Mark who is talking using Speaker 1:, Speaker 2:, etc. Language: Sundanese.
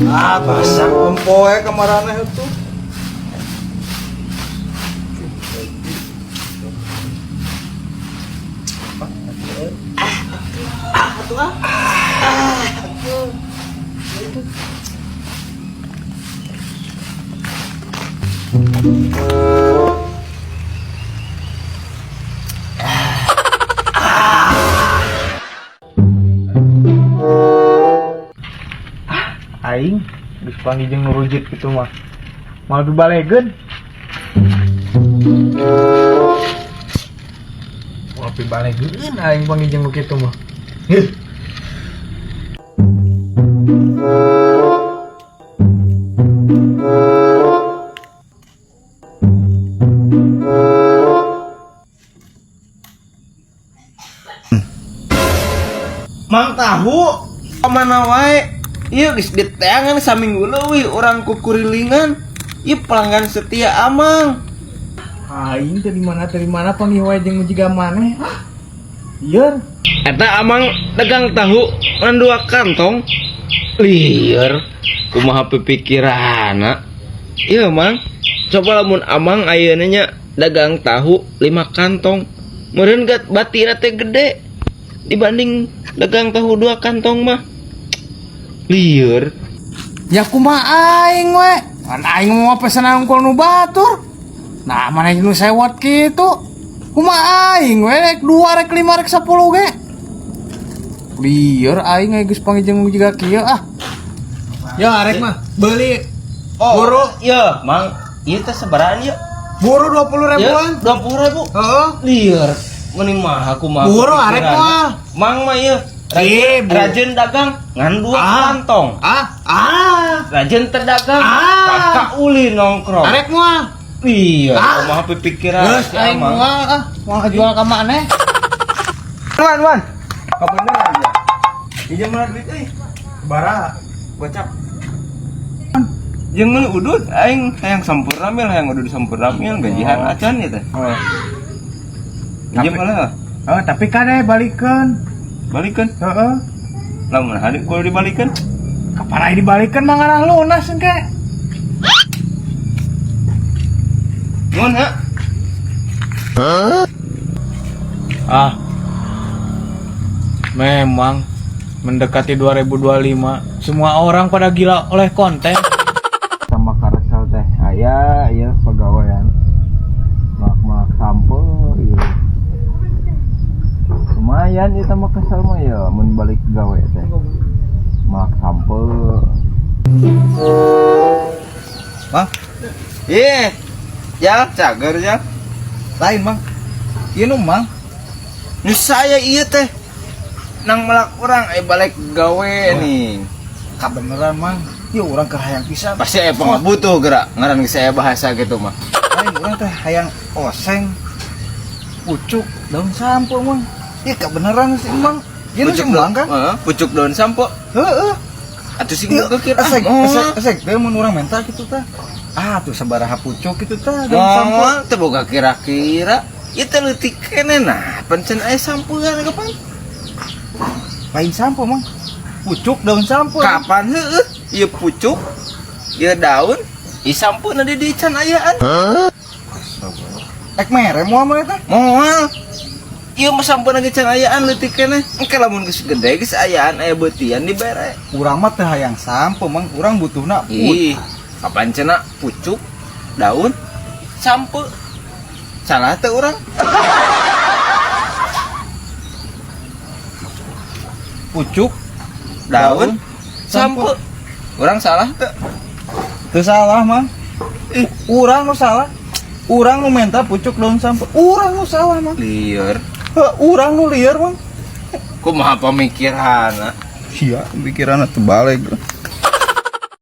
Speaker 1: Ah, basah empoe kemaraneh itu.
Speaker 2: Aing geus panggih jeung nu rujit kitu mah. Moal pibalegeun. Moal pibalegeun aing panggih jeung nu kitu mah. Heuh.
Speaker 3: Mang tahu kemana wae? Ieu geus diteangan saminggu leuwih urang kukurilingan. Ieu pelanggan setia Amang.
Speaker 2: Aing teh di mana panggih wae jeung nu jiga maneh. Ah. Lieur.
Speaker 3: Eta Amang dagang tahu ngan dua kantong. Lieur. Kumaha pipikiranna? Ieu Mang, coba lamun Amang ayeuna nya dagang tahu 5 kantong. Meureun gat batina teh gede dibanding dagang tahu 2 kantong mah. Lieur.
Speaker 2: Ya kumaha aing we? Kan aing mau pesanan unggul nu batur. Nah, mana nu sewot kitu? Kumaha aing we rek 2 rek 5 rek 10 ge. Lieur aing geus panggih jeung jiga kieu ah. Ya arek mah beli.
Speaker 3: Oh,
Speaker 2: Buru.
Speaker 3: Iya, Mang. Ieu teh sabarahaan ieu?
Speaker 2: Buru 20 ribuan.
Speaker 3: 20.000.
Speaker 2: Heeh.
Speaker 3: Lieur. Mending mah aku mah.
Speaker 2: Buru arek mah.
Speaker 3: Mang mah ieu.
Speaker 2: Ih, bu.
Speaker 3: Rajin dagang ngan 2
Speaker 2: Ah.
Speaker 3: kantong.
Speaker 2: Ah, ah.
Speaker 3: Rajin terdagang.
Speaker 2: Ah.
Speaker 3: Kakak ulin nongkrong.
Speaker 2: Arek mah.
Speaker 3: Iya,
Speaker 2: Ah.
Speaker 3: kumaha pipikiran
Speaker 2: Geus
Speaker 3: si
Speaker 2: aing
Speaker 3: Amang.
Speaker 2: moal ah, moal jual ka maneh.
Speaker 3: Wan, wan. Kabeneran ya. Ieu mah duit euy.
Speaker 2: Sabaraha?
Speaker 3: Gocap. Jeung meuli udud aing hayang sampurna mil, hayang udud sampurna mil gajihan acan ieu teh.
Speaker 2: Oh.
Speaker 3: Ieu mah.
Speaker 2: Oh, tapi kade balikeun.
Speaker 3: Balikeun.
Speaker 2: Heeh.
Speaker 3: Lamun hari kudu dibalikeun.
Speaker 2: Kapan aya dibalikeun mah ngarah lunas engke.
Speaker 3: Nuhun ha.
Speaker 2: Ah. Memang mendekati 2025 semua orang pada gila oleh konten.
Speaker 3: Sama karesel teh aya ieu pagawean. Mak-mak sampeu ieu. Lumayan ieu tambah kesel mah ya mun balik gawe teh. Mak sampeu.
Speaker 1: Mang.
Speaker 3: Ih. Ya, cager ya.
Speaker 1: Lain, Mang. Ieu nu Mang.
Speaker 3: Nu saya ieu teh nang melak urang balik gawe nih.
Speaker 1: Kabeneran, Mang. Ieu urang keur hayang pisan.
Speaker 3: Pasti aya pangabutuh gerak ngaran geus aya bahasa gitu mah.
Speaker 1: Lain urang teh hayang oseng pucuk daun sampo, Mang. Ieu kabeneran sih, Mang. Ieu nu si Mang kan?
Speaker 3: Heeh, pucuk daun sampo.
Speaker 1: Heeh.
Speaker 3: Atuh sing
Speaker 1: Ieu
Speaker 3: geukir ah.
Speaker 1: esek,
Speaker 3: Moal.
Speaker 1: esek, esek teh mun urang menta kitu tah. Ah, tuh sabaraha pucuk kitu tah daun sampo.
Speaker 3: Moal teu boga kira-kira. Ieu teh leutik keneh nah, pencen aya sampuan kapan?
Speaker 1: Lain sampo, Mang. Pucuk daun sampo.
Speaker 3: Kapan heueuh? Ieu pucuk, ieu daun, ieu sampuna di dieu can ayaan.
Speaker 1: Ek mere moal mah eta?
Speaker 3: Moal. Ieu mah sampuna ge can ayaan leutik keneh. Engke lamun geus gede geus ayaan aya beutian dibere.
Speaker 1: Urang mah teu hayang sampo, Mang. Urang butuhna pucuk.
Speaker 3: Ih, kapan cenah pucuk, daun, sampo. Salah teu urang?
Speaker 1: Pucuk,
Speaker 3: daun,
Speaker 1: daun,
Speaker 3: sampo. Urang salah teu?
Speaker 1: Teu salah, Mang. Ih, urang nu salah. Urang nu menta pucuk daun sampo. Urang nu salah, Mang.
Speaker 3: Lieur.
Speaker 1: Heuh, urang nu lieur, Mang.
Speaker 3: Kumaha pamikiranna?
Speaker 1: Sia, pikiranna teu balik.